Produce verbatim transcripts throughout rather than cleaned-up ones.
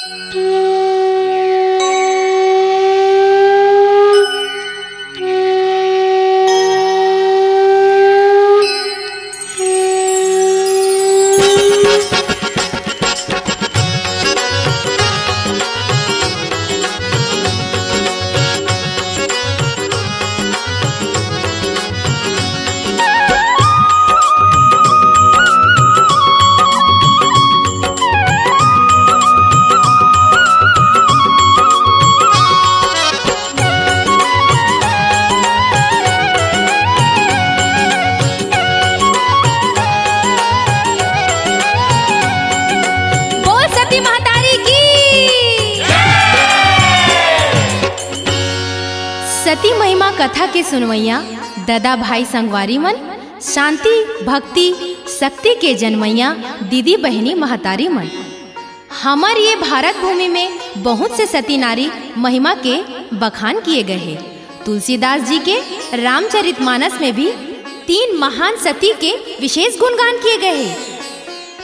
बोल सती महतारी की। सती महिमा कथा के सुनवैया ददा भाई संगवारी मन, शांति, भक्ति, शक्ति के जनमैया दीदी बहिनी महतारी मन, हमर ये भारत भूमि में बहुत से सती नारी महिमा के बखान किए गए हैं। तुलसीदास जी के रामचरितमानस में भी तीन महान सती के विशेष गुणगान किए गए हैं।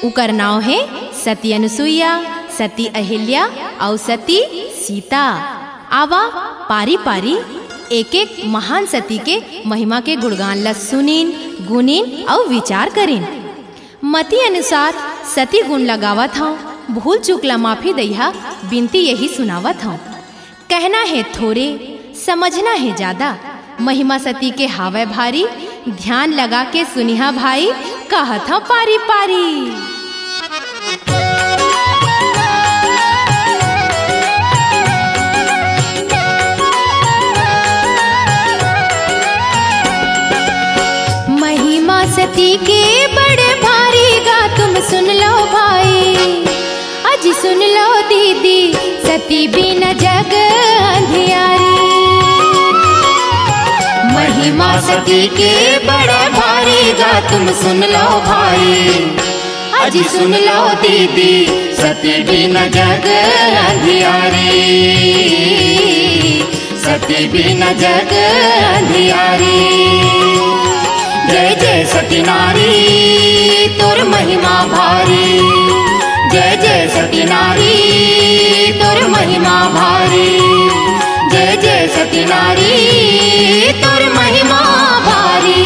उकर नाव है सती अनुसुईया, सती अहिल्या अउ सती सीता। आवा, पारी पारी एक एक महान सती के महिमा के गुणगान ला सुनिन, गुनिन अउ विचार करिन। मति अनुसार सती गुण ला गावत हंव, भूल चूक ला माफी दइहा, बिनती यही सुनावत हंव। कहना है थोरे, समझना है ज्यादा, महिमा सती के हावय भारी, ध्यान लगा के सुनिहा भाई, कहत हंव पारी पारी। महिमा सती के बड़े भारी गा तुम सुन लो भाई, अजी सुन लो दीदी, सती बिन जग अंधियारी। महिमा सती के बड़ा भारी गा तुम सुन लो भाई, अजी सुन लो दीदी, सती बिन जग अंधियारी। सती बिन जग अंधियारी। जय जय सती नारी, तोर महिमा भारी। जय जय सती नारी, तोर महिमा भारी। जय जय सती नारी, तोर महिमा भारी।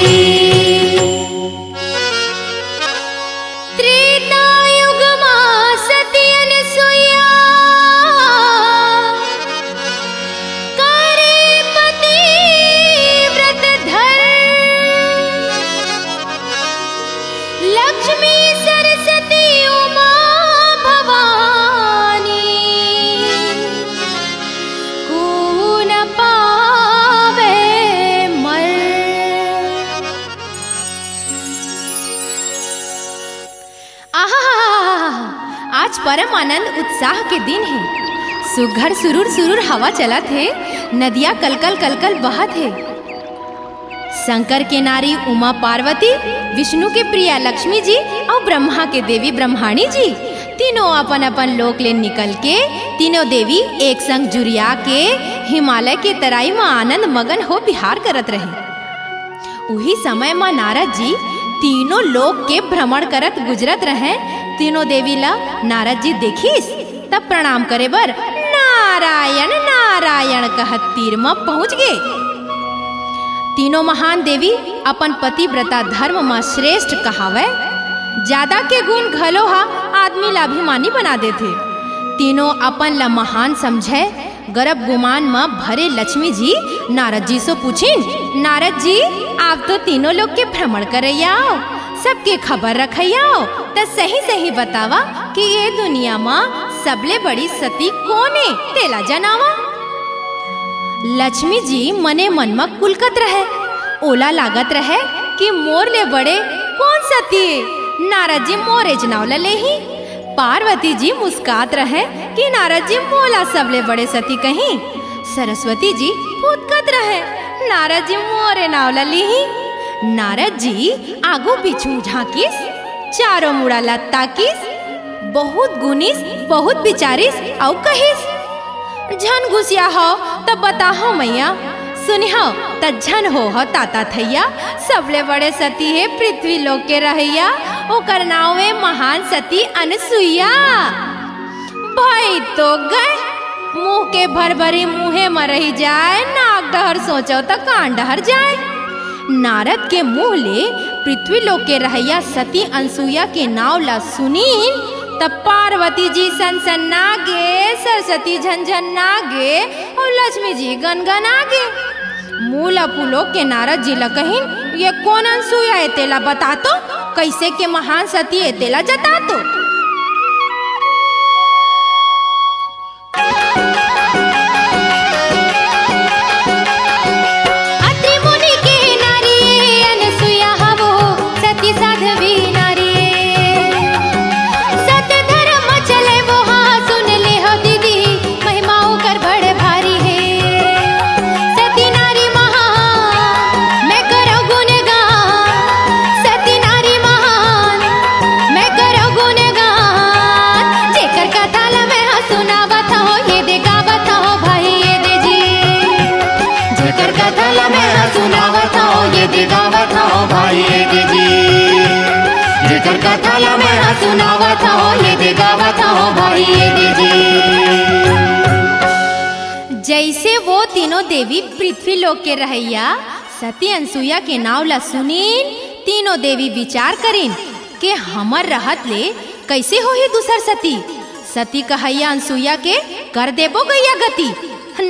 त्रेता युग मा सती अनसुईया, करे पति व्रत धर। लक्ष्मी सरस्वती उमा भवानी, को न पावे मर। आहा, आज परम आनंद उत्साह के दिन हे। सुघर सुरूर सुरूर हवा चलत हे, नदिया कलकल कलकल बहत हे। शंकर के नारी उमा पार्वती, विष्णु के प्रिया लक्ष्मी जी अउ ब्रह्मा के देवी ब्रह्माणी जी, तीनों अपन अपन लोक ले निकल के तीनों देवी एक संग जुरिया के हिमालय के तराई म आनंद मगन हो विहार करत रहे। उही समय म नारद जी तीनों लोक के भ्रमण करत गुजरत रहे। तीनों देवी ला नारद जी देखिस, तब प्रणाम करे बर नारायण नारायण कहत तीर म पहुंच गे। तीनों महान देवी अपन पतिव्रता धर्म म श्रेष्ठ कहावय। जादा के गुण घलो ह आदमी ला अभिमानी बना देथे। तीनों अपन ला महान समझय। गरब गुमान म भरे लक्ष्मी जी नारद जी से पूछिन, "नारद जी, आप तो तीनों लोक के भ्रमण करइया आव, सबके खबर रखइया आव, त सही सही बतावा कि ये दुनिया म सबले बड़ी सती कोन ए, तेला जनावा।" लक्ष्मी जी मने मन म कुलकत रहे, ओला लागत रहे कि मोर ले बड़े कोन सती ए, नारद जी मोरेच नाव ल लेही। पार्वती जी मुस्कात रहे कि नारद जी मोला सबले बड़े सती कहीं। सरस्वती जी फुदकत रहे, नारद जी मोरे नाव ल लीही। नारद जी आगू पीछू झांकिस, चारों मुड़ा ल ताकिस, बहुत गुनिस, बहुत बिचारिस अउ कहिस, "झन गुसिया हव त बताहव मइया, सुनिहव त झन होहव ताता थइया, सबले बड़े सती हे पृथ्वी लोक के रहइया, ओकर नाव ए महान सती अनसुईया।" आई तो गए, मुंह के भरभरी मुंहे म रही जाए, नाक डहर सोचो त कान डहर जाए। नारद के मुंह ले पृथ्वी लोक के रहइया सती अनसुईया के नाव ला सुनीन, त पार्वती जी सनसना गे, सरस्वती झनझना गे, अउ लक्ष्मी जी गनगना गे। मुंह ला फुलो के नारद जी ला कहिन, "ये कोन अनसुईया ए, तेला बता तो, कइसे के महान सती ए, तेला जता तो।" अत्रि मुनि के नारी अनसुईया हवो, सती साध्वी नारी। सत धर्म चले वो हा, सुन ले हो दीदी, महिमा ओकर बड़ भारी हे। सती नारी महान, मैं करौं गुणगान। सती नारी महान, मैं करौं गुणगान। जेकर कथा ला मैं हा सुनावत हौं, ये दे गावत हौं भाई, ये दे जी। जेकर कथा ला मैं हा सुनावत हौं, ये दे गावत हौं भाई, ये दे जी। जेकर कथा ला मैं हा सुनावत हौं, ये दे गावत हौं भाई, ये दे जी। जइसे वो तीनों देवी पृथ्वी लोक के रहइया सती अनसुईया के नाव ला सुनिन, तीनों देवी विचार करिन के हमर रहत ले कइसे होही दूसर सती? सती कहइया अनसुईया के कर देबो गइया गति।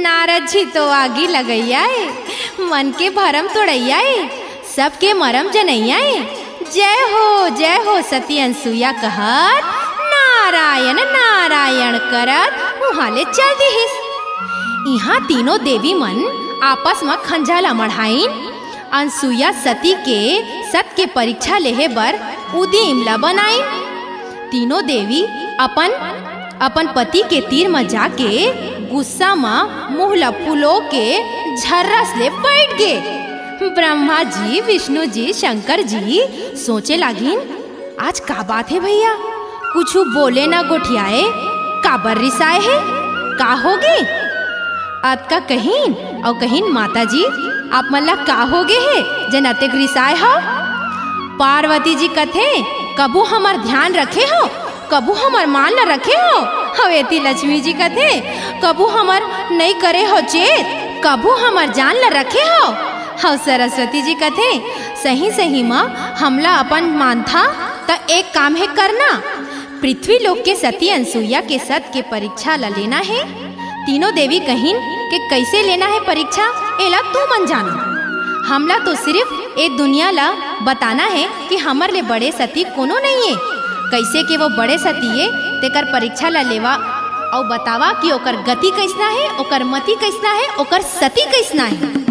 नारद जी तो आगी लगइया ए, मन के भरम तोड़इया ए, सबके मरम जनइया ए। जय हो, जय हो सती अनसुईया कहत नारायण नारायण करत उहाँ ले चल दिहिस। इहाँ तीनों देवी मन आपस म खंजा ला मढ़ाइन। अनसुईया सती के सत के परीक्षा लेहे बर उदीम ला बनाइन। तीनों देवी अपन, अपन पति के तीर म जाके गुस्सा म मुंह ला फुलो के झर्रस ले बइठ गे। ब्रह्मा जी, विष्णु जी, शंकर जी सोचे लागिन, आज का बात हे भइया? कुछु बोले न गोठियाए, काबर रिसाए हे? का होगे? अतका कहिन अउ कहिन, "माता जी, आप मन ला का होगे हे, जेन अतेक रिसाए हव?" पार्वती जी कथे, "कभू हमर ध्यान रखे हव, कभू हमर मान ला रखे हव?" अउ एती लक्ष्मी जी कथे, "कभू हमर नइ करे हव चेत, कभू हमर जान ला रखे हव?" अउ सरस्वती जी कथे, "सही सही म हमला अपन मानथा, त एक काम हे करना, पृथ्वी लोक के सती अनसुईया के सत के परीक्षा ला लेना हे।" तीनों देवी कहिन के कइसे लेना हे परीक्षा, एला तुमन जानो। हमला तो सिरिफ ए दुनिया ला बताना हे कि हमर ले बड़े सती कोनो नइये। कइसे के वो बड़े सती ए, तेकर परीक्षा ला लेवा अउ बतावा कि ओकर गति कइसना हे, ओकर मति कइसना हे, ओकर सती कइसना हे।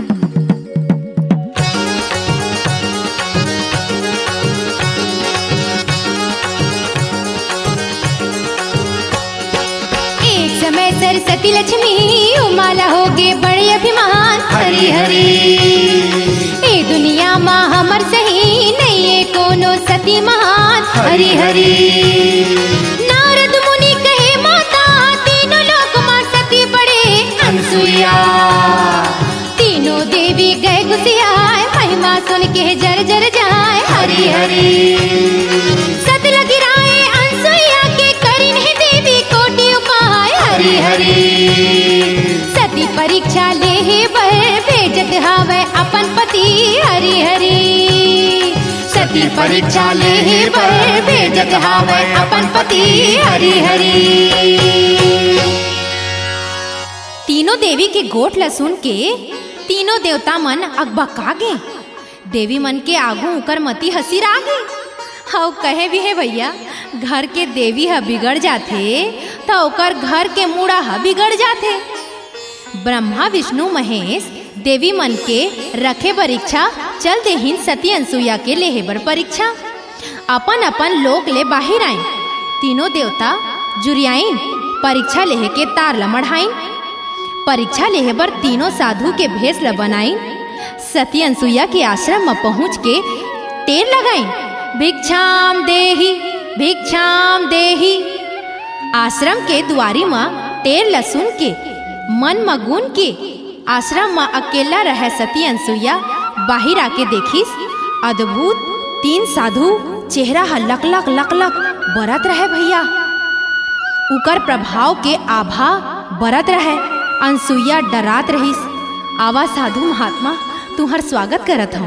एक समय सरस्वती लक्ष्मी उमा ला होगे बड़े अभिमान। हरि हरि। ए दुनिया मा हमर सही नइये कोनो सती महान। हरि हरि। नारद मुनि कहे माता तीनों लोक मा सती बड़े अनसुईया। तीनों देवी गए गुसियाए, महिमा सुन के जर जर जाए। हरि हरि। सत ल गिराए अनसुईया के, करिन हे देवी कोटि उपाय। हरि हरि। सती परीक्षा लेहे बर भेजत हावय अपन पति। हरि हरि। सती परीक्षा लेहे बर भेजत हावय अपन पति। हरि हरि। तीनों देवी के गोठ ल सुन के तीनों देवता मन अकबका गे। देवी मन के आगू उकर मति ह सिरा गे। अउ कहे भी हे भइया, घर के देवी ह बिगड़ जाथे, त ओकर घर के मुड़ा ह बिगड़ जाथे। ब्रह्मा, विष्णु, महेश देवी मन के रखे बर इच्छा, चल देहिन सती अनसुईया के लेहे बर परीक्षा। अपन अपन लोक ले बाहिर आइन। तीनों देवता जुरियाइन, परीक्षा लेहे के तार ल मढ़ाइन। परीक्षा लेहे बर तीनों साधु के भेष ल बनाइन। सती अनसुईया के आश्रम म पहुंच के टेर लगाइन, "भिक्षाम देहि, भिक्षाम देहि।" आश्रम के दुआरी म टेर ल सुन के, मन म गुन के, आश्रम म अकेल्ला रहय सती अनसुईया बाहिर आके देखिस, अद्भुत, तीन साधु, चेहरा ह लकलक लकलक बरत रहय भइया। उकर प्रभाव के आभा बरत रहय। अनसुईया डरात रहिस, "आवा साधु महात्मा, तुंहर स्वागत करत हंव,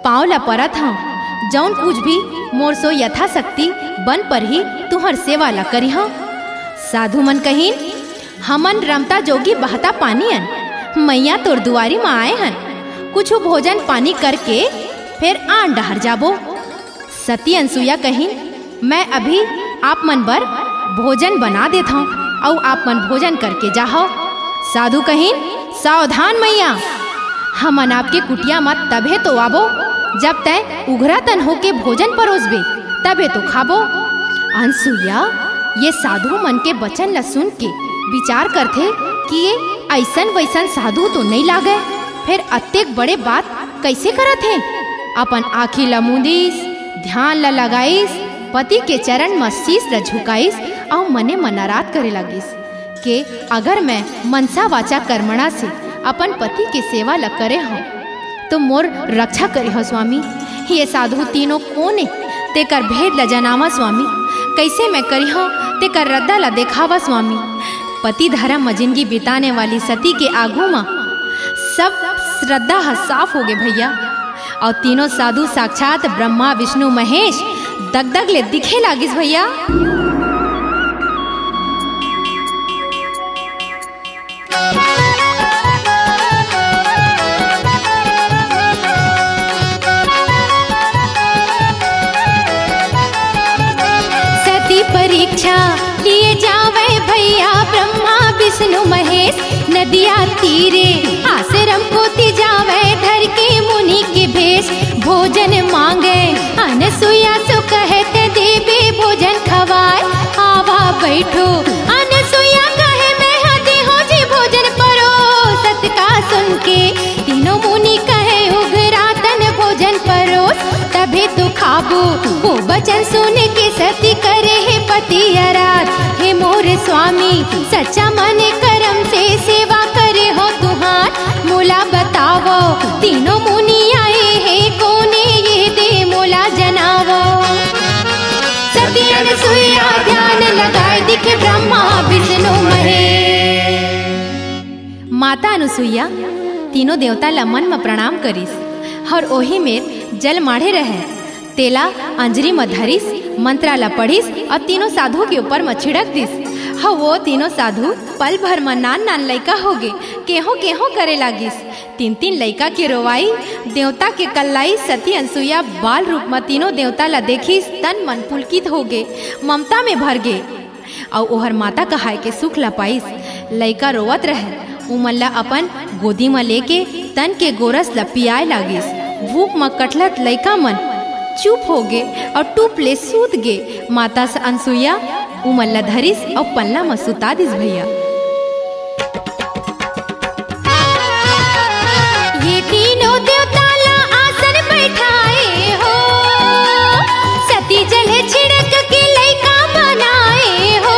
पांव ल परत हंव। जऊन कुछ भी मोर सो यथाशक्ति बन परही, तुंहर सेवा ल करिहंव।" साधु मन कहिन, "हमन रमता जोगी बहता पानी अन, मइया तोर दुवारी म आए हन, कुछु भोजन पानी करके फेर आन डहर जाबो।" सती अनसुईया कहिन, "मैं अभी आप मन बर भोजन बना देथंव, अऊ आप मन भोजन करके जाहव।" साधु कहिन, "सावधान मइया, हमन आपके कुटिया म तभे तो आबो, जब तैं उघरा तन होके भोजन परोसबे, तभे तो खाबो।" अनसुईया ये साधु मन के बचन ल सुन के बिचार करथे कि ये अइसन वइसन साधु तो नइ लागय, फेर अतेक बड़े बात कइसे करत हे? अपन आँखी ल मूंदिस, ध्यान ल लगाइस, पति के चरण म शीश ल झुकाइस अऊ मने मन अराध करे लागिस के, "अगर मैं मनसा वाचा कर्मणा से अपन पति के सेवा ल करे हंव, तो मोर रक्षा करे हव स्वामी। ये साधु तीनों कोन ए, तेकर भेद ल जनावा स्वामी। कइसे मैं करिहंव, तेकर रद्दा ल देखावा स्वामी।" पति धरम म जिनगी बिताने वाली सती के आगू म सब श्रद्धा ह साफ होगे भइया। अऊ तीनों साधु साक्षात ब्रह्मा, विष्णु, महेश दगदग ले दिखे लागिस भइया। सती परीक्षा लिए जावय भइया ब्रह्मा विष्णु महेश। नदिया तीरे आश्रम कोति जावय धर के मुनि के भेष। भोजन मांगय अनसुईया सो कहत देबे भोजन खवाय। आवा बइठो अनसुईया कहे मैं ह देहंव जी भोजन परोसत का सुन के तीनों मुनि कहे उघरा तन भोजन परोस। तभे तो खाबो। वो बचन सुन के सती करे हे पति अराध, "हे मोर स्वामी, सच्चा मन करम से सेवा करे हंव तुंहर। मोला बतावव, तीनों मुनि आए हे कोन ए, ये दे मोला जनावव।" सती अनसुईया ध्यान लगाए दिखे ब्रह्मा विष्णु महेश। माता अनुसुईया तीनों देवता ल मन म प्रणाम करिस अऊ ओही मेर जल माढ़े रहय। तेला अंजरी म धरिस, मंत्रा ल पढ़िस अऊ तीनों साधु के ऊपर म छिड़क दिस। अऊ वो तीनों साधु पल भर म नान नान लइका होगे, केहों केहों करे लागिस। तीन तीन लइका के रोवाई, देवता के कल्लाई, सती अनसुईया बाल रूप म तीनों देवता ल देखिस, तन मन पुलकित होगे, ममता में भर गे। अऊ ओहर माता कहाय के सुख ल पाइस। लइका रोवत रहय, उमन ल अपन गोदी म लेके तन के गोरस ल पियाय लागिस। भूख म कटलत लइका मन चुप होगे अऊ टूप ले सूत गे। माता स-, अनसुईया उमन ल धरिस अऊ पलना म सुता दिस भइया। ये तीनों देवता ला आसन बैठाए हो, सती जल छिड़क के लइका बनाए हो।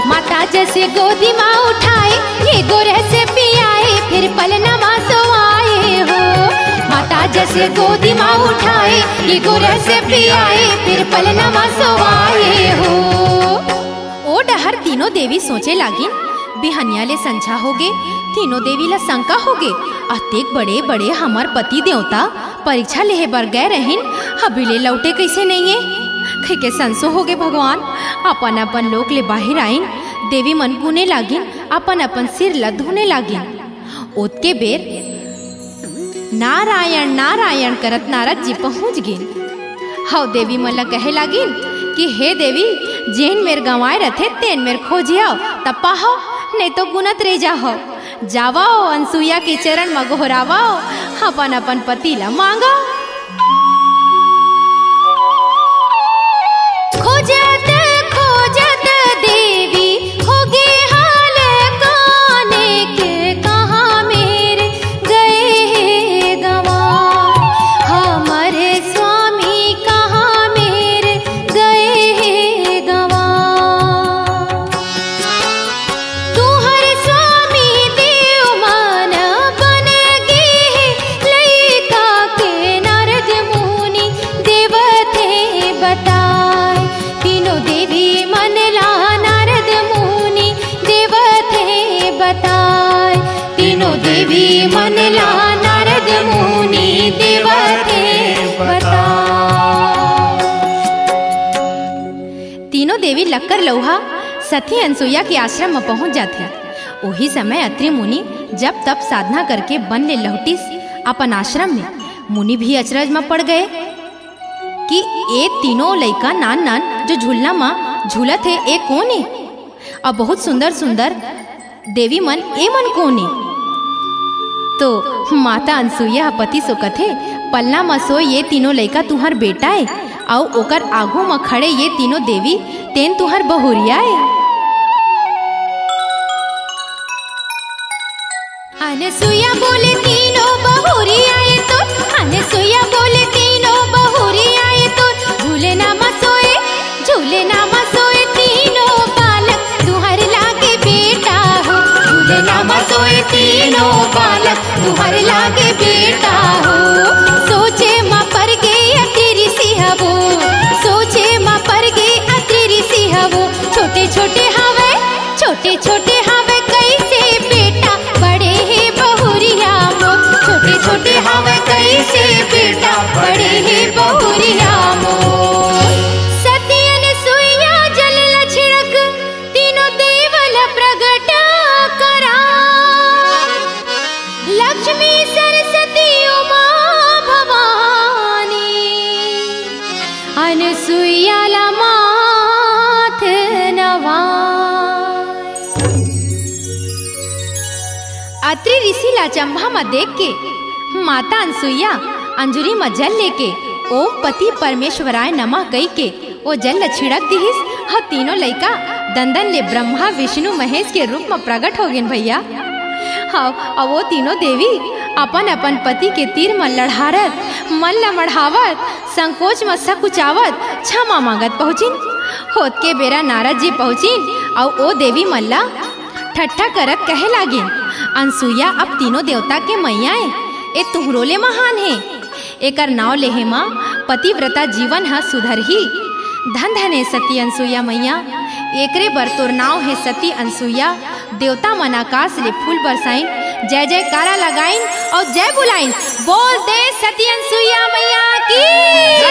माता जस गोदी मा उठाए, ये गोरस पियाए, फिर पलना मा सोआए हो। माता जस गोदी मा उठाए, ये गोरस पियाए, फिर पलना मा सोआए हो। ओ डहर तीनों देवी सोचे लागिन, बिहनिया ले संझा होगे। तीनों देवी ला शंका होगे, अतेक बड़े बड़े हमर पति देवता परीक्षा लेहे बर गए रहिन, अभी ले लौटे कइसे नइये? कहिके संसो होगे भगवान। अपन अपन लोक ले बाहिर आइन, देवी मन गुने लागिन, अपन अपन सिर ला धुने लागिन। ओतके बेर नारायण नारायण करत नारद जी पहुंच गिन। हव देवी मन ला कहे लागिन कि हे देवी, जेन मेर गंवाए रथे तेन मेर खोजियव, त पाहव, नहीं तो गुनत रह जाहव। जावव अनसुईया के चरण म गोहरावव, अपन अपन पति ला मांगव। खोजत खोजत देवी होगे हाल काने के, कहाँ मेर गए हे गंवा, हमर स्वामी कहाँ मेर गए हे गंवा। तुहर स्वामी देव मन बन गे हे लइका के देवी मन ला नारद मुनि देवत हे बता। तीनों देवी लक्कर लउहा सती अनसुईया के आश्रम म पहुंच जाथे। ओही समय अत्रि मुनि जप तप साधना करके बन ले लहुटिस अपन आश्रम में। मुनि भी अचरज म पड़ गए कि ए तीनों लइका नान नान जो झूलना म झूलत हे, ए कोन ए? अउ बहुत सुंदर सुंदर देवी मन, ए मन कोन ए? तो माता अनसुईया ह पति सो कथे, "पलना म सोए ये तीनों लइका तुंहर बेटा ए, अउ ओकर आघू म खड़े ये तीनों देवी, तेन तुंहर बहुरिया ए।" अनसुईया बोले तीनों बहुरिया ए तो, अनसुईया बोले तीनों बहुरिया ए तो, झूलना म सोए, झूलना म सोए तीनों बालक, तुंहर लागे बेटा हो। झूलना म सोए तीनों बालक, तुंहर लागे बेटा हो। सोचे म पर गे अत्रि ऋषि हवो, सोचे म पर गे अत्रि ऋषि हवो। छोटे छोटे हवय, छोटे छोटे हवय कइसे बेटा, बड़े हे बहुरिया मोर। छोटे छोटे हवय कइसे बेटा, बड़े हे बहुरिया मोर। सती अनसुईया जल ल छिड़क, तीनों देव ल प्रगट करा। लक्ष्मी सरस्वती उमा भवानी, अनसुईया ला माथ नवाय। अत्रि ऋषि ला अचंभा म देख के माता अनसुईया अंजुरी म जल लेके ओम पति परमेश्वराय नमः कहि के ओ जल ल छिड़क दिहिस। ह तीनों लइका दंदन ले ब्रह्मा विष्णु महेश के रूप म प्रगट हो गेन भैया। हव, अउ ओ तीनों देवी अपन अपन पति के तीर म लड़हारत, मन ल मढ़ावत, संकोच म सकुचावत, क्षमा मांगत पहुंचिन। होतके बेरा नारद जी पहुंचिन अउ ओ देवी मन ल ठट्ठा करत कहे लागिन, "अनसुईया अब तीनों देवता के मैया ए, ए तुंहरो ले महान हे।" एकर नाव लेहे म पतिव्रता जीवन ह सुधरही। धन धन हे सती अनसुईया मैया, एकरे बर तोर नाव हे सती अनसुईया। देवता मन आकाश ले फूल बरसाइन, जय जयकारा लगाइन अउ जय बुलाइन। बोल दे सती अनसुईया मैया की।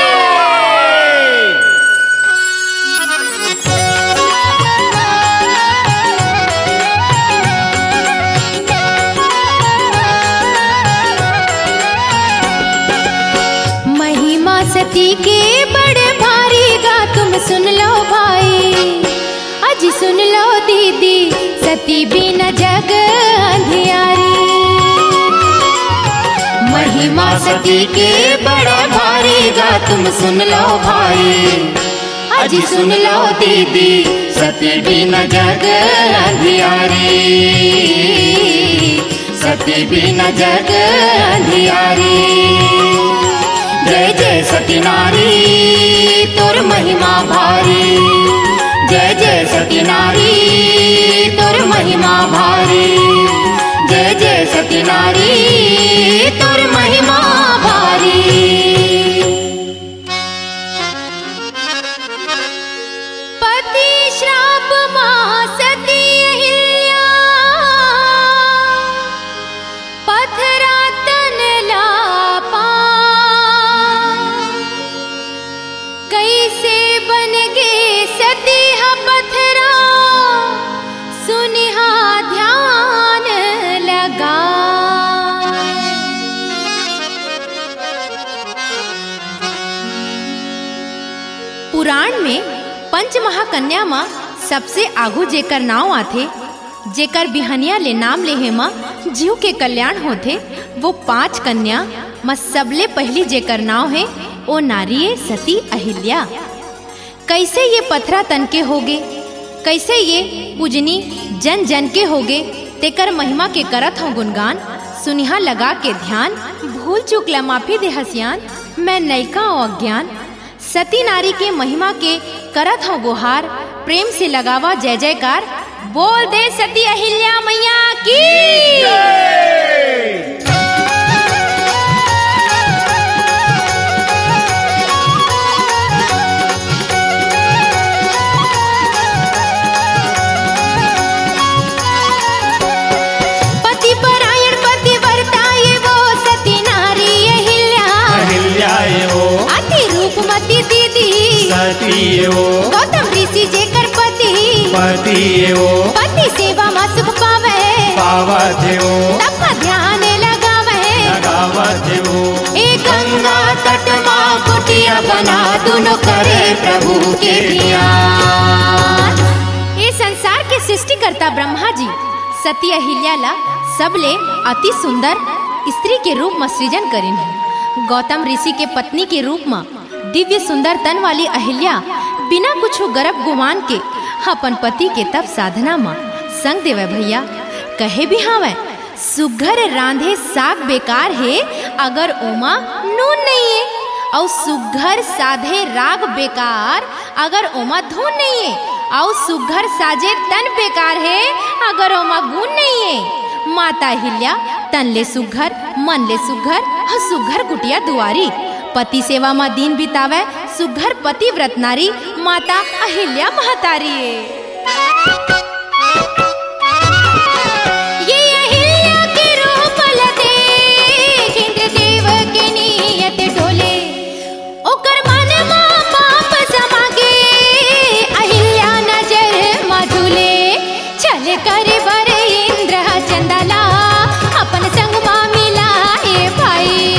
महिमा सती के बड़ भारी गा तुम सुन लो भाई, अजी सुन लो दीदी, सती बिना जग अंधियारी। महिमा सती के बड़ भारी गा तुम सुन लो भाई, अजी सुन लो दीदी, सती बिना जग अंधियारी। सती बिना जग अंधियारी। जय जय सती नारी तोर महिमा भारी। जय जय सती नारी तोर महिमा भारी। जय जय सती नारी तोर महिमा भारी। पति श्राप मा सती अहिल्या, पथरा तन ला पाय। कइसे बन गे सती ह पथरा, सुनिहा ध्यान लगा। पुराण में पंच महाकन्या म सबसे आघू जेकर नांव आथे, जेकर बिहनिया ले नाम लेहे म जीव के कल्याण होथे, वो पांच कन्या म सबले पहिली जेकर नांव हे, ओ नारी ए सती अहिल्या। कइसे ये पथरा तन के होगे, कइसे ये पूजनी जन जन के होगे, तेकर महिमा के करत हंव गुणगान। सुनिहा लगा के ध्यान, भूल चूक ला माफी देहा सियान, मैं नयका अउ अज्ञान। सती नारी के महिमा के करत हंव गोहार, प्रेम से लगावा जय जयकार। बोल दे सती अहिल्या मैया की। पति परायण पथ सती ए वो। गौतम ऋषि जेकर पति। पति ए वो। पति सेवा मा सुख पावे। पावत ए वो। तब का ध्यान लगावे। लगावत ए वो। ए गंगा तट मा कुटिया बना, दुनो करे प्रभु के ध्यान। ए संसार के सृष्टिकर्ता ब्रह्मा जी सती अहिल्या ला सबले अति सुंदर स्त्री के रूप म सृजन करिन हे। गौतम ऋषि के पत्नी के रूप म दिव्य सुंदर तन वाली अहिल्या बिना कुछु गर्व गुमान के अपन पति के तप साधना म संग देवय भैया। कहे भी हावय, सुघर रांधे साग बेकार हे, अगर ओमा नून नइये, अउ सुघर साधे राग बेकार, अगर ओमा धुन नइये, अउ सुघर साजे तन बेकार हे, अगर ओमा गुन नइये। माता अहिल्या तन ले सुघर, मन ले सुघर, ह सुघर कुटिया दुआरी। पति सेवा म दिन बितावय, सुघर पतिव्रत नारी, माता अहिल्या महतारी ए। ये अहिल्या के रूप ल देख इंद्रदेव के नियत डोले। ओकर मन म पाप समा गे, अहिल्या नजर म झूले। छल करे बर इंद्र ह चंदा ला अपन संग म मिलाए भाई।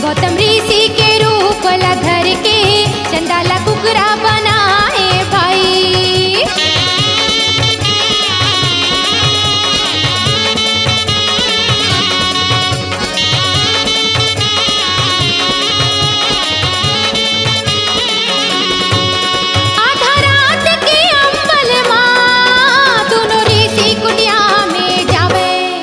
गौतम ऋषि के रूप ला धर के चंदा ला कुकरा बनाए भाई। आधा रात के अंबल मा दुनो ऋषि कुटिया में जावे।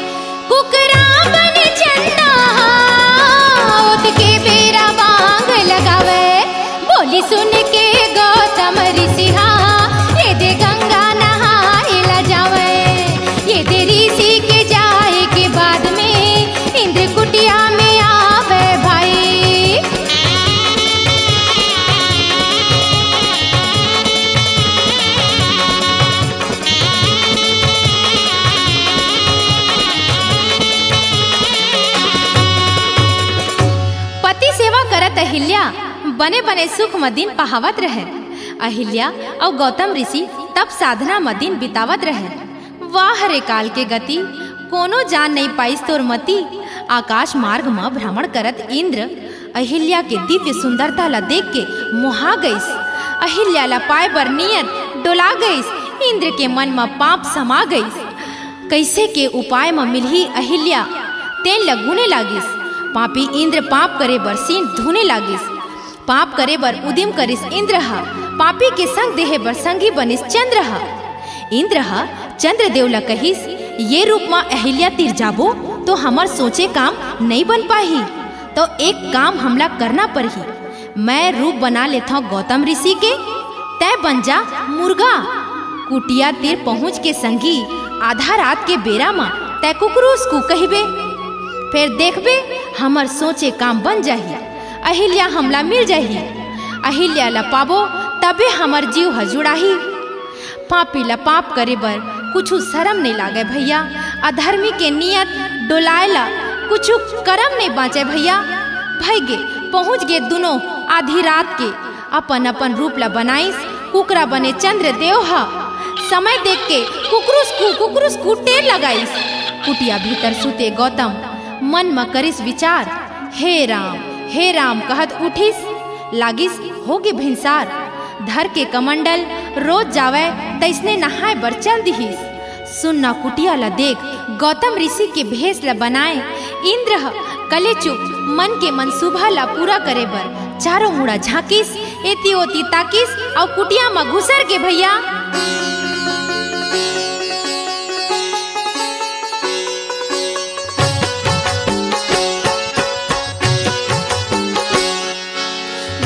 कुकरा बने चंदा हा, ओत के बेरा बांग लगावे। बोली सुन के गौतम ऋषि हा, ये दे गंगा नहाए ला जावे। ये दे ऋषि के जाए के बाद में इंद्र कुटिया में आवे भाई। पति सेवा करत अहिल्या बने बने सुख म दिन पहावत रहय। अहिल्या अउ गौतम ऋषि तप साधना म दिन बितावत रहय। वाह रे काल के गति, कोनो जान नइ पाइस तोर मति। आकाश मार्ग म भ्रमण करत इंद्र अहिल्या के दिव्य सुंदरता ला देख के मोहा गइस। अहिल्या ला पाए बर नियत डोला गइस। इंद्र के मन म पाप समा गइस। कइसे के उपाय म मिलही अहिल्या, तेन ल गुने लागिस। पापी इंद्र पाप करे बर सीन धुने लागिस। पाप करे बर उदिम करिस इंद्र ह, पापी के संग देहे बर संगी बनिस चंद्र ह। इंद्र ह चंद्रदेव ल कहिस, "ये रूप म अहिल्या तीर जाबो, तो हमर सोचे काम नइ बन पाही। तो एक काम हमला करना परही। मैं रूप बना लेथंव गौतम ऋषि के, तैं बन जा मुर्गा। कुटिया तीर पहुंच के संगी, आधा रात के बेरा म तैं कुकरूस कू कहिबे। फेर देखबे, हमर सोचे काम बन जाही। अहिल्या हमला मिल जाही। अहिल्या ल पाबो, तबे हमर जीव ह जुड़ाही।" पापी ल पाप करे बर कुछु शरम नइ लागय भैया। अधर्मी के नियत डोलाय ल कुछु करम नइ बांचय भैया। भई गे, पहुंच गे दुनो आधी रात के। अपन अपन रूप ल बनाइस कुकरा बने चंद्रदेव ह। समय देख के कुकरूस कू, कुकरूस कू टेर लगाइस। कुटिया भीतर सुते गौतम मन म करिस विचार, "हे राम, हे राम," कहत उठिस। लागिस होगे भिनसार। धर के कमंडल रोज जावय तइसने नहाय बर चल दिहिस। सुन्ना कुटिया ल देख गौतम ऋषि के भेष ल बनाय इंद्र ह कलेचुप मन के मनसूबा ल पूरा करे बर चारों मुड़ा झांकिस, एती ओती ताकिस अउ कुटिया म घुसर गे भैया।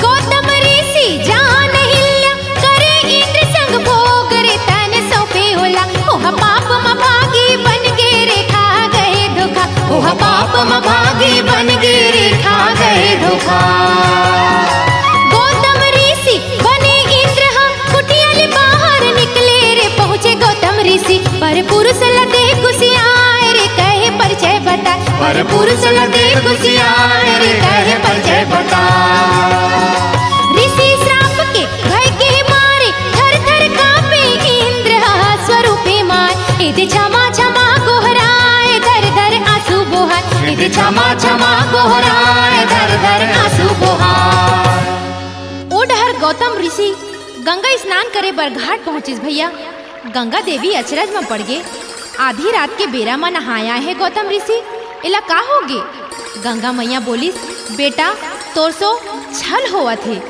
गौतम ऋषि जान अहिल्या, करे इंद्र संग भोग रे तन सौंपे ओला। ओह पाप म भागी बन गे रे खा गए धोखा, ओह पाप म भागी बन गे रे खा गए धोखा। गौतम ऋषि बने इंद्र ह, कुटिया ले बाहर निकले रे, पहुंचे गौतम ऋषि। पर पुरुष ल देख गुसियाए रे, कहे परिचय बताए। पर पुरुष ल देख गुसियाए रे, कहे परिचय बताए। ऋषि श्राप के क्षमा क्षमा गोहराए, धर धर आंसू बोहार। ओ डहर गौतम ऋषि गंगा स्नान करे बर घाट पहुंचिस भैया। गंगा देवी अचरज म पड़ गे। आधी रात के बेरा म नहाय आए हे गौतम ऋषि, एला का होगे? गंगा मैया बोलिस, "बेटा, तोर सो छल होवत हे।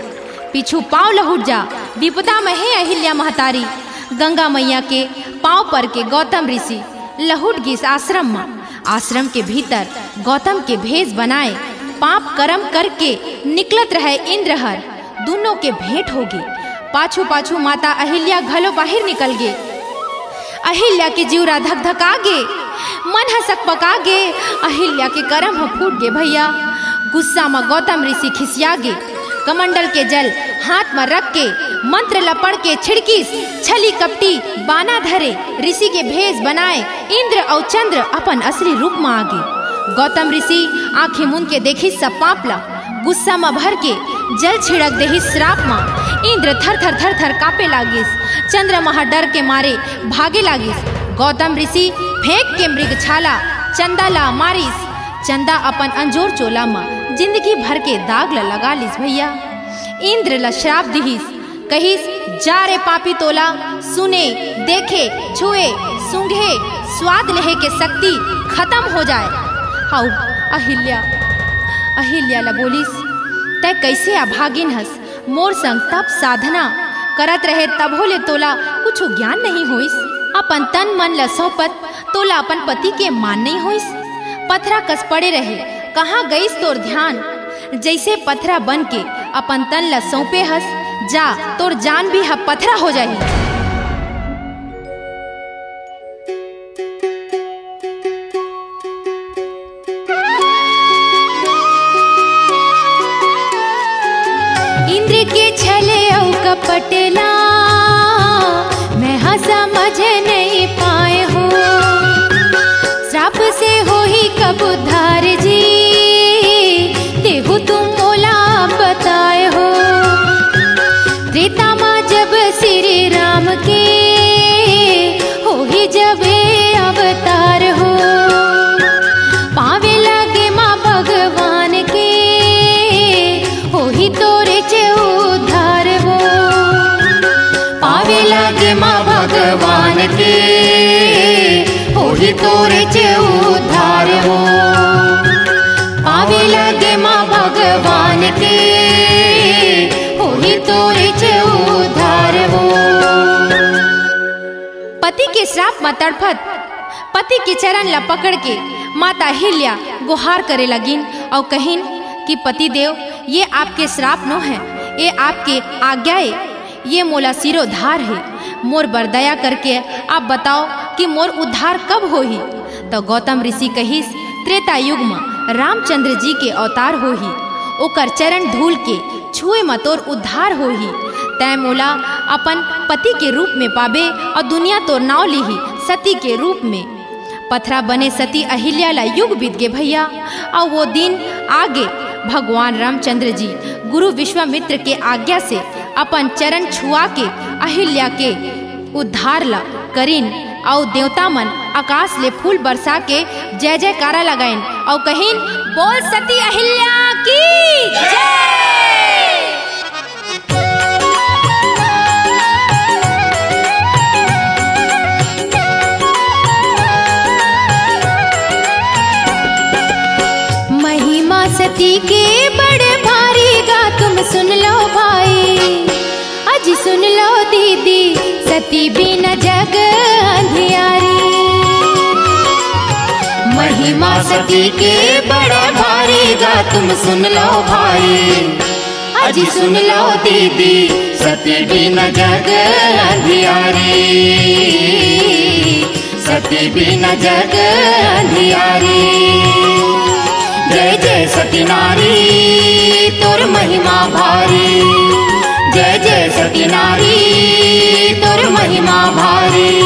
पीछू पांव लहुट जा, विपदा म हे अहिल्या महतारी।" गंगा मैया के पांव पर के गौतम ऋषि लहुट गिस आश्रम म। आश्रम के भीतर गौतम के भेष बनाए, पाप करम करके निकलत रहय इंद्र हर, दूनों के भेंट होगे। पाछू पाछू माता अहिल्या घलो बाहिर निकल गे। अहिल्या के जिउरा धकधका गे, मन ह सकपका गे। अहिल्या के करम ह फूट गे भैया। गुस्सा म गौतम ऋषि खिसिया गे। कमंडल के जल हाथ म रख के मंत्र ल पढ़ के छिड़किस। छली कपटी बाना धरे, ऋषि के भेष बनाए इंद्र अउ चंद्र अपन असली रूप म आगे। गौतम ऋषि आंखी मूंद के देखिस सब पाप ल, गुस्सा म भर के जल छिड़क देहिस श्राप म। इंद्र थर थर थर थर कांपे लागिस। चंद्रमा ह डर के मारे भागे लागिस। गौतम ऋषि फेंक के मृग छाला चंदा ला मारिस। चंदा अपन अंजोर चोला म जिंदगी भर के दाग ल लगा लिस भैया। इंद्र ल श्राप दिहिस, कहिस, "जा रे पापी तोला, सुने, देखे, छुए, सूंघे, स्वाद लेहे के शक्ति खत्म हो जाए।" हाउ अहिल्या, अहिल्या ल बोलिस, "तै कैसे अभागिन हस? मोर संग तप साधना करत रहे, तभो ले तोला कुछु ज्ञान नहीं होइस। अपन तन मन ल सौंपत तोला अपन पति के मान नहीं होइस। पथरा कस पड़े रहे, कहाँ गइस तोर ध्यान? जैसे पथरा बन के अपन तन ल सौंपे हस, जा, तोर जान भी ह पथरा हो जाही।" इंद्र के छले अउ कपट ला मैं ह समझ नहीं पाए हो। श्राप से होही कब उद्धार जी, देहु तुम मोला बताए हो। त्रेता मा जब श्री राम के होही जब अवतार हो, पावे लागे माँ भगवान के, होही तोरे चे उद्धार हो। पावे लागे माँ भगवान के, होही तोरे चे उद्धार हो। पावे लागे माँ भगवान के, होही तोरे चे उद्धार हो। पति के श्राप म तड़फत पति के चरण ला पकड़ के माता अहिल्या गुहार करे लगिन अउ कहिन कि पति देव, ये आपके श्राप नो है, ये आपके आज्ञा ए, ये मोला सिरोधार हे, मोर बर दया करके आप बताओ कि मोर उद्धार कब होही? त गौतम ऋषि कहिस, त्रेता युग म रामचंद्र जी के अवतार होही, ओकर चरण धूल के छुए म तोर उद्धार होही। तैं मोला अपन पति के रूप में पाबे अउ दुनिया तोर नाव लिही सती के रूप में। पथरा बने सती अहिल्या ला युग बीत गे भैया, अउ वो दिन आगे भगवान रामचंद्र जी गुरु विश्वामित्र के आज्ञा से अपन चरण छुआ के अहिल्या के उद्धार ला करिन, अउ देवता मन आकाश ले फूल बरसा के जय जयकारा लगाइन, अउ कहिन, "बोल सती अहिल्या की जय।" महिमा सती के बड़ भारी गा, तुम सुन लो भाई। अजी सुन लो दीदी, सती बिना जग अंधियारी। महिमा सती के बड़ा भारी गा, तुम सुन लो भाई। अजी सुन लो दीदी, सती बिना जग अंधियारी। सती बिना जग अंधियारी। जय जय सती नारी, तोर महिमा भारी। जय जय सती नारी, तोर महिमा भारी।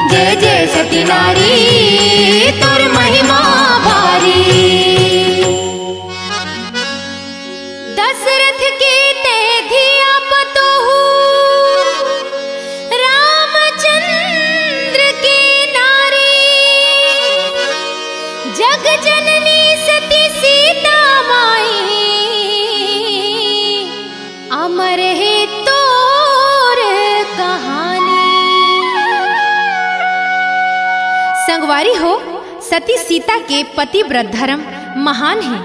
जय जय सती नारी, तोर महिमा भारी। दशरथ के तै धिया पतोहू, रामचंद्र के नारी, जग जननी संगवारी हो, सती सीता के पतिव्रत धर्म महान हे।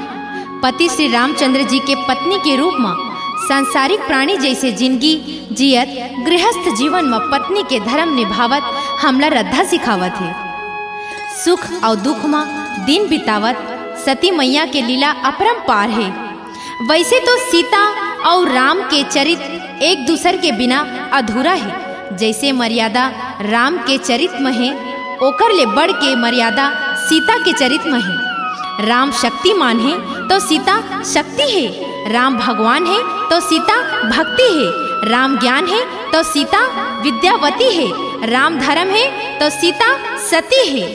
पति श्री रामचंद्र जी के पत्नी के रूप म सांसारिक प्राणी जैसे जिंदगी जियत गृहस्थ जीवन म पत्नी के धर्म निभावत हमला रद्धा सिखावत हे। सुख अउ दुख म दिन बितावत सती मैया के लीला अपरंपार हे। वैसे तो सीता अउ राम के चरित एक दूसर के बिना अधूरा हे। जैसे मर्यादा राम के चरित म हे, ओकर ले बढ़ के मर्यादा सीता के चरित म हे। राम शक्तिमान हे तो सीता शक्ति हे, राम भगवान हे तो सीता भक्ति हे, राम ज्ञान हे तो सीता विद्यावती हे, राम धर्म हे तो सीता सती हे।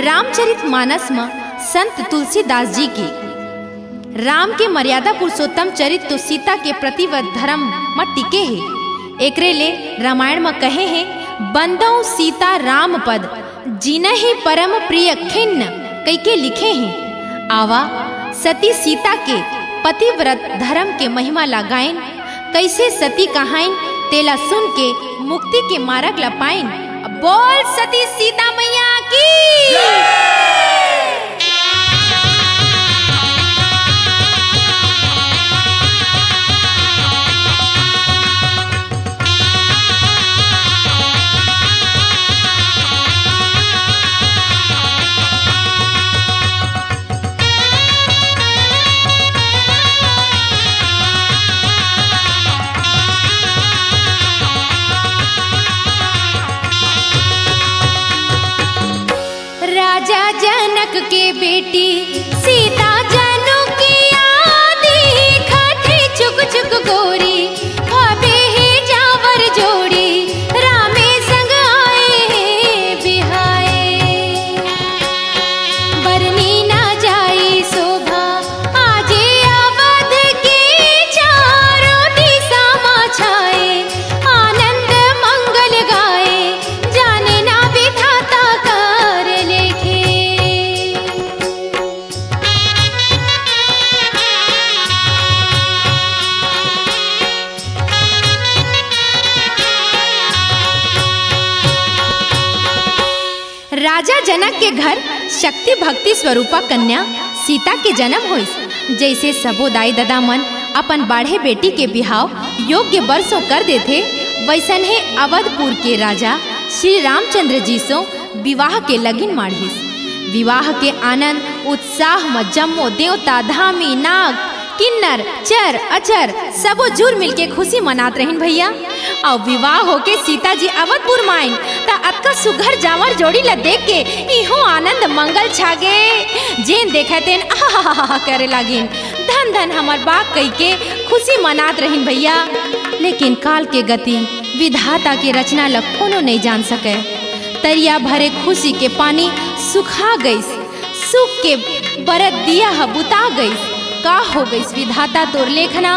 रामचरित मानस म संत तुलसीदास जी के राम के मर्यादा पुरुषोत्तम चरित तो सीता के पतिव्रत धर्म म टिके हे। एकरे ले रामायण म कहे हे, "बंदौ सीता राम पद, जिनहि परम प्रिय खिन्न" कहिके लिखे हे। आवा, सती सीता के पतिव्रत धर्म के महिमा ला गाइन। कैसे सती कहाइन, तेला सुन के मुक्ति के मार्ग ला पाइन। बोल सती सीता मैया की। राजा जनक के बेटी सीता जनुकिया, दिखत हे चुक चुक गोरी, खाबे हे जांवर जोड़ी, रामे संग आए हे बिहाए। बरनी ना जाई शोभा, आजे अवध के चारों दिशा मा छाए, आनंद मंगल गाए, जाने ना विधाता कर लेखे। राजा जनक के घर शक्ति भक्ति स्वरूपा कन्या सीता के जन्म होइस। जैसे सबो दाई ददा मन अपन बाढ़े बेटी के बिहाव योग्य बरसों कर देथे, वैसनहे अवधपुर के राजा श्री रामचंद्र जी सो विवाह के लगिन माढ़िस। विवाह के आनंद उत्साह म जम्मो देवता, धामी, नाग, किन्नर, चर, अचर सबो जुर मिलके खुशी मनात रहिन भैया। अउ विवाह होके सीता जी अवधपुर म आइन, त अतका सुघर जांवर जोड़ी ल देख के इहों आनंद मंगल छागे। जेन देखय तेन आहाहाहा करे लागिन, "धन धन हमर बाग" कहिके खुशी मनात रहिन भैया। लेकिन काल के गति, विधाता के रचना ल कोनो नइ जान सकय। तरिया भरे खुशी के पानी सुखा गइस, सुख के बरत दिया ह बुता गइस। का हो गइस विधाता तोर लेखना,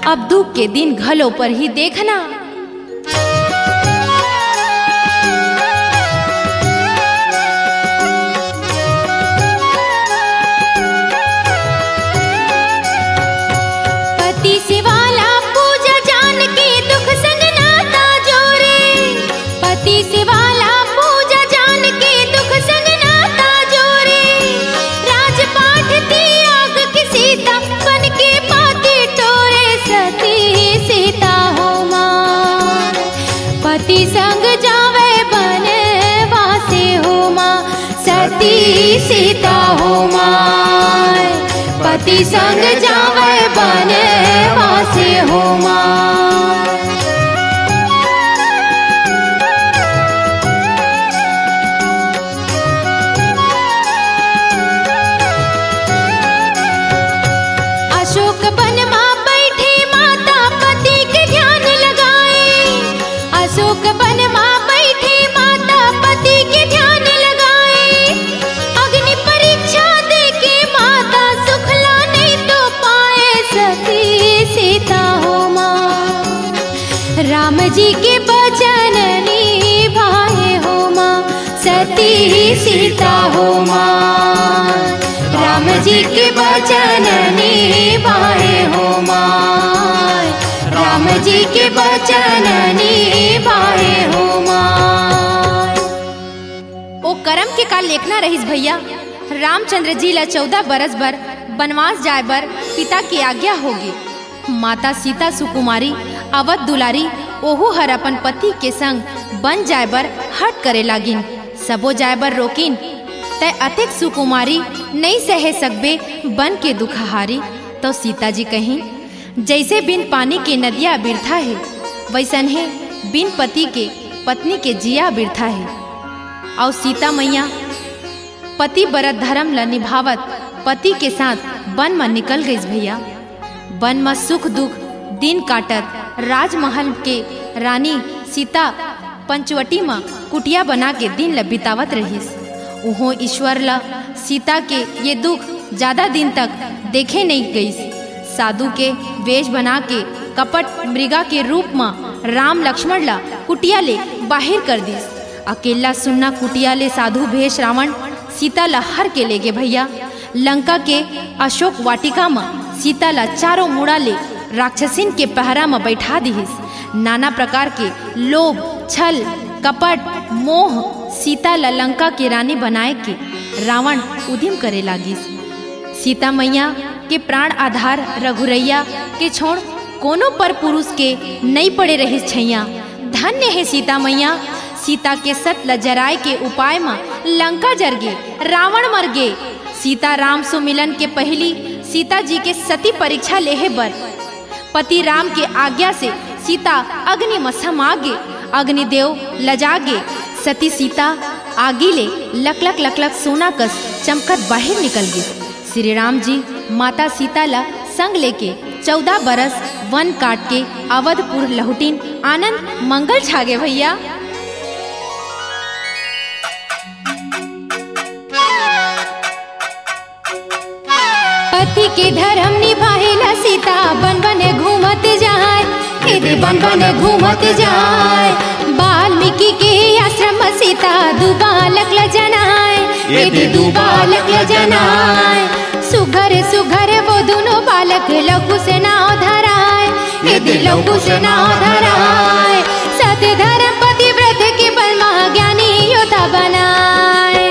अब दुख के दिन घलो परही देखना। पति सेवा ला पूजा जान के, दुख संग नाता जोरे। पति सेवा ला पूजा जान के, दुख संग नाता जोरे। राजपाट त्याग के सीता, बन के पाती टोरे। सती सीता हो माय, पति संग जावे बनवासे हो माय। सती सीता हो माय, पति संग जावे बनवासे हो माय। अशोक बन मा बैठे माता पति के ध्यान लगाए। अशोक बन मा बैठे माता पति के ध्यान लगाए। अग्नि परीक्षा दे के माता सुखला नहीं तो पाए। सती सीता हो माँ, राम जी के बचन निभाए हो माँ। सती सीता हो माँ, राम जी के बचन निभाए हो माँ। राम जी के बचन निभाए हो माँ। ओ करम के रहिस भैया, रामचंद्र जी ला चौदह बरस बर बनवास जाए बर पिता के आज्ञा होगे। माता सीता सुकुमारी, अवध दुलारी, ओहू हर अपन पति के संग बन जाए बर हठ करे लागिन। सबो जाए बर रोकिन, तै अतेक सुकुमारी नइ सहे सकबे बन के दुखहारी। तौ सीता जी कहिन, जइसे बिन पानी के नदिया बिरथा हे, वइसनहे बिन पति के पत्नी के जिया बिरथा हे। अउ सीता मैया पतिव्रत धरम ल निभावत पति के साथ बन म निकल गईस भैया। बन म सुख दुख दिन काटत राजमहल के रानी सीता पंचवटी म कुटिया बना के दिन ल बितावत रहिस। उहों ईश्वर ल सीता के ये दुख जादा दिन तक देखे नइ गईस। साधु के वेश बना के कपट मृगा के रूप म राम लक्ष्मण ल कुटिया ले बाहिर कर दिस। अकेल्ला सुन्ना कुटिया ले साधु भेष रावण सीता ल हर के लेगे भैया। लंका के अशोक वाटिका म सीता ल चारों मुड़ा ले राक्षसिन के पहरा म बइठा दिहिस। नाना प्रकार के लोभ, छल, कपट, मोह सीता ल लंका के रानी बनाए के रावण उदिम करे लागिस। सीता मैया के प्राण आधार रघुरैया के छोड़ कोनो पर पुरुष के नइ पड़े रहिस छैया। धन्य हे सीता मैया, सीता के सत ल जराए के उपाय म लंका जरगे, रावण मरगे। सीता राम सो मिलन के पहिली सीता जी के सती परीक्षा लेहे बर पति राम के आज्ञा से सीता अग्नि म समा गे। अग्निदेव लजा गे। सती सीता आगी ले लकलक लकलक सोना कस चमकत बाहिर निकल गे। श्री राम जी माता सीता ला संग लेके चौदह बरस वन काट के अवधपुर लहुटिन। आनंद मंगल छागे भैया। पति के धर्म निभाए ला सीता बन बन घूमत जाए। एदे बन बन घूमत जाए। वाल्मीकि के आश्रम सीता दू बालक ल जनाए। एदे दू बालक ल जनाए। सुघर सुघर वो दुनो बालक लघु से नाव धराए। एदे लघु से नाव धराए। सत धर्म पतिव्रत के बल मा ज्ञानी योद्धा बनाए।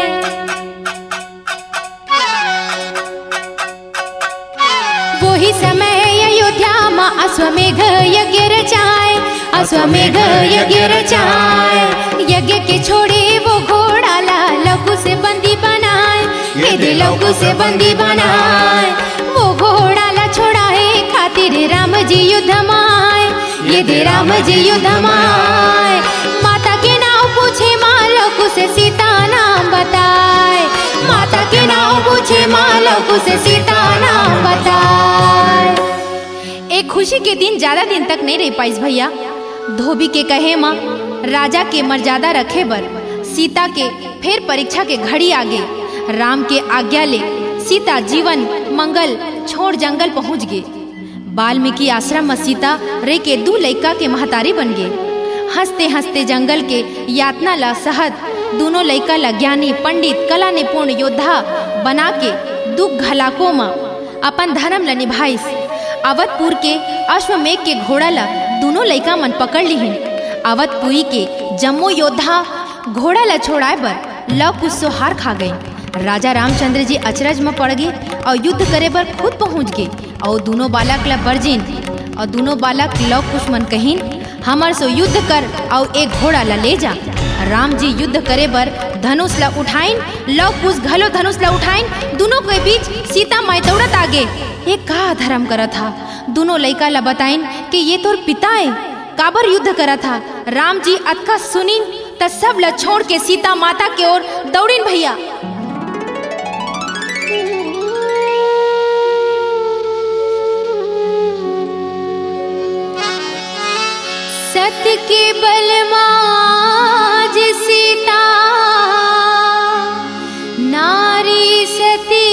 वही समय अयोध्या मा अश्वमेघ यज्ञ रचाए। अश्वमेघ यज्ञ रचाए। यज्ञ के छोड़े वो घोड़ा ला लघु से बंदी बनाए। एदे लघु से बंदी बनाए। वो घोड़ा ला छोड़ाए खातिर राम जी युद्ध माए। एदे राम जी युद्ध माए। माता के नाव पूछे मा लघु से सीता नाम बताए। माता के नाव पूछे मा लघु से सीता नाम बताए। ए खुशी के दिन ज्यादा दिन तक नइ रह पाइस भैया। धोबी के कहे म राजा के मर्यादा रखे बर सीता के फेर परीक्षा के घड़ी आगे। राम के आज्ञा ले सीता जीवन मंगल छोड़ जंगल पहुंच गे। वाल्मीकि आश्रम म सीता रह के दू लइका के महतारी बन गे। हंसते हंसते जंगल के यातना ला सहत दूनों लइका ला ज्ञानी पंडित कला निपुण योद्धा बना के दुख घलाको म अपन धर्म ल निभाइस। अवधपुर के अश्वमेघ के घोड़ा ल दूनों लइका मन पकड़ लिहिन। अवधपुरी के जम्मो योद्धा घोड़ा ल छोड़ाए बर लव कुश सो हार खा गइन। राजा रामचंद्र जी अचरज म पड़ गे अउ युद्ध करे बर खुद पहुंच गे अउ दूनों बालक ल बरजिन अउ दूनों बालक लव कुश मन कहिन, हमर सो युद्ध कर अउ एक घोड़ा ल ले जा। राम जी युद्ध करे बर धनुष ल उठाइन, लव कुश घलो धनुष ल उठाइन। दूनों के बीच सीता माई दौड़त आगे। ये का धर्म करत हा? दूनों लइका ल बताइन कि ये तोर पिता ए, काबर युद्ध करत हा? राम जी अतका सुनिन त सब ल छोड़ के सीता माता के ओर दौड़िन भैया। सत के बल मा आज सीता नारी सती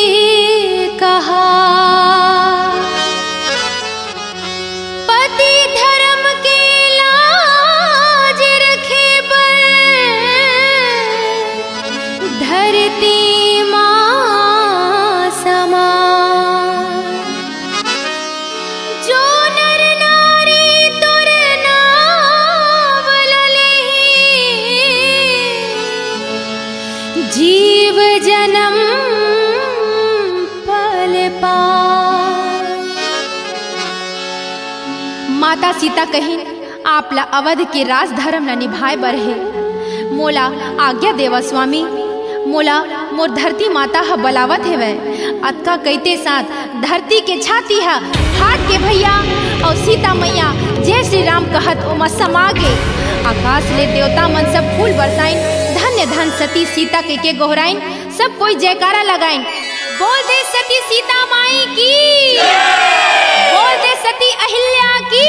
कहा। पति धर्म के लाज रखे बर धरती मा समा। जो नर नारी तोर नाव ल लेही, जीव जन्म पल पार। माता सीता कहिन, आप ला अवध के राजधर्म ला निभाए बर हे। मोला आज्ञा देवा स्वामी, मोला मोर धरती माता ह बलावत हेवय। अतका कहिते साथ धरती के छाती ह फाट के भैया अउ सीता मैया जय श्री राम कहत ओमा समा गे। आकाश ले देवता मन सब फूल बरसाइन, धन्य धन सती सीता के, के गोहराइन। सब कोई जयकारा लगाइन, बोल दे सती सीता माई की, बोल दे सती अहिल्या की,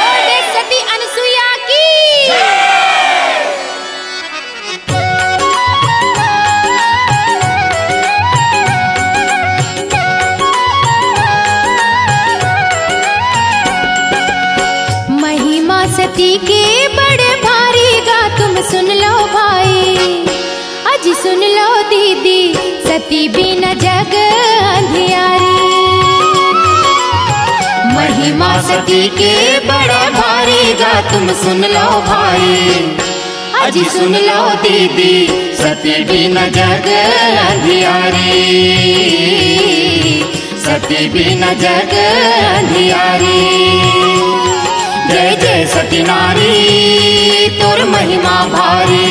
बोल दे सती अनसुईया की। महिमा सती के बड़ भारी गा तुम सुन लो भाई, अजी सुन लो दीदी, सती बिना जग अंधियारी। महिमा सती के बड़ा भारी गा तुम सुन लो भाई, अजी सुन लो दीदी, सती बिना जग अंधियारी। सती बिना जग अंधियारी। जय जय सती नारी तोर महिमा भारी।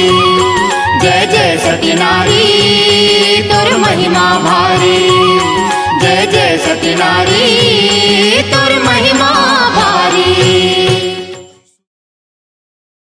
जय जय सती नारी तोर महिमा भारी। जय जय सती नारी तोर